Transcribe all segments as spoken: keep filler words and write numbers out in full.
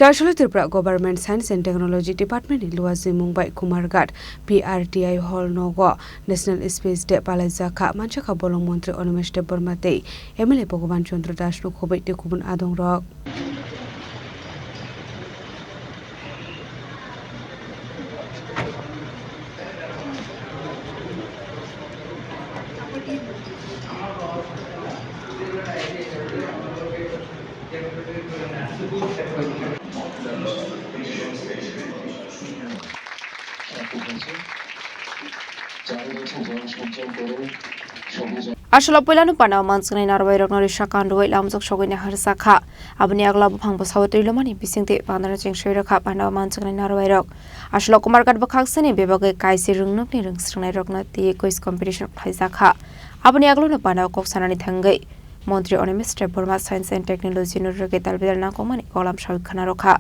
Aswlwi Tripura Government Science and Technology Department ni luajimung bai Kumarghat P R T I Hall nogo National Space Day palaijak kha, manjakha bolong montri Animesh Debbarma tei M L A Bhagavan Chandra Das no khobwi tei kubun adongrok. Aswlwi puilano panao manjaknai narwai rokno risa kandoi lamjak sogwi naharjak kha. Aboni agla buphang bwsao twi lomani bisingtwi pandano chengsowi rwkha panao manjaknai narwai rok. Aswlwi Kumarghat bwkhaksani bebagwi kaisi rwngnokni rwngsrwngnai rokno tei quiz competition khlaijak kha. Aboni aglono panao kok sanani thangwi Montri Animesh Debbarma Science and Technology no rwgwi dalbidal nangkukmani koklam sawi khna rwkha.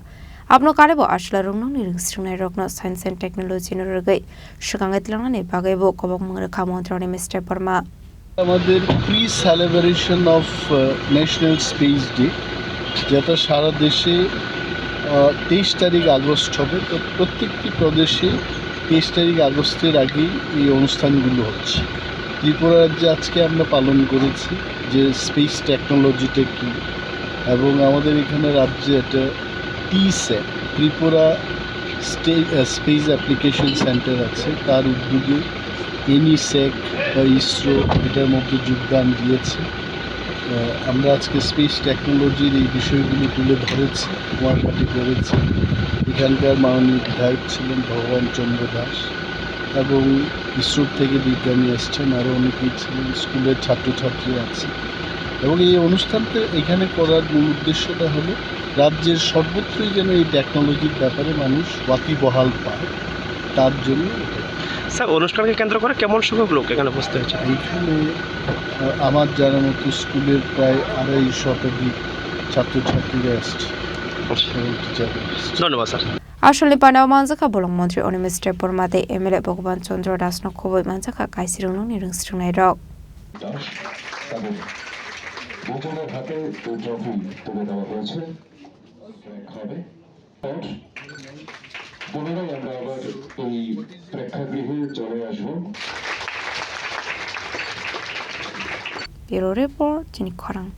Abono kanwi bo aswlwi rwngnokni rwngsrwngnai rokno Science and Technology no rwgwi swkangwi tlangnani bagwi bo kobokmung rwkha Montri Animesh Debbarma. আমাদের pre celebration of national space day, যেটা সারা দেশে তেইশ তারিখ আগস্ট হবে। তো প্রত্যেকটি প্রদেশে তেইশ তারিখ আগস্টের আগেই এই অনুষ্ঠানগুলো হচ্ছে। ত্রিপুরা রাজ্যে আজকে আমরা পালন করেছি যে স্পেস টেকনোলজিটা কী, এবং আমাদের এখানে রাজ্যে একটা টিস্যাট, ত্রিপুরা স্টে-, আহ, স্পেস অ্যাপ্লিকেশন সেন্টার আছে, তার উদ্যোগে এনিস্যাক বা ইসরো এটার মধ্যে যোগদান দিয়েছে। আহ, আমরা আজকে স্পেস টেকনোলজির এই বিষয়গুলি তুলে ধরেছি, কুমারঘাটে করেছি। এখানকার মাননীয় বিধায়ক ছিলেন ভগবান চন্দ্র দাস এবং ইসরোর থেকে বিজ্ঞানী এসছেন, আরও অনেকেই ছিলেন, স্কুলের ছাত্রছাত্রী আছে। এবং এই অনুষ্ঠানটা এখানে করার মূল উদ্দেশ্যটা হলো রাজ্যের সর্বত্রই যেন এই টেকনোলজির ব্যাপারে মানুষ ওয়াকিবহাল পায়, তার জন্য এটা। স্যার, অনুষ্ঠানকে কেন্দ্র করে কেমন সংখ্যক লোক এখানে উপস্থিত হয়েছে? এখানে, আহ, আমার জানা মতো স্কুলের প্রায় আড়াই শতাধিক ছাত্রছাত্রীরা এসছে আচ্ছা। এবং টিচাররা এসছে। ধন্যবাদ, sir. Aswlwi panao manjakha bolong montri Animesh Debbarma tei M L A Bhagavan Chandra Das no khobwi manjakha kaisi rwngnokni rwngsrwngnai rok. Das এবং দুজনের হাতে এই ট্রফি তুলে দেওয়া হয়েছে। হবে। পুনরায় আমরা আবার এই প্রেক্ষাগৃহে চলে আসব। Bureau Report, Chini Khorang.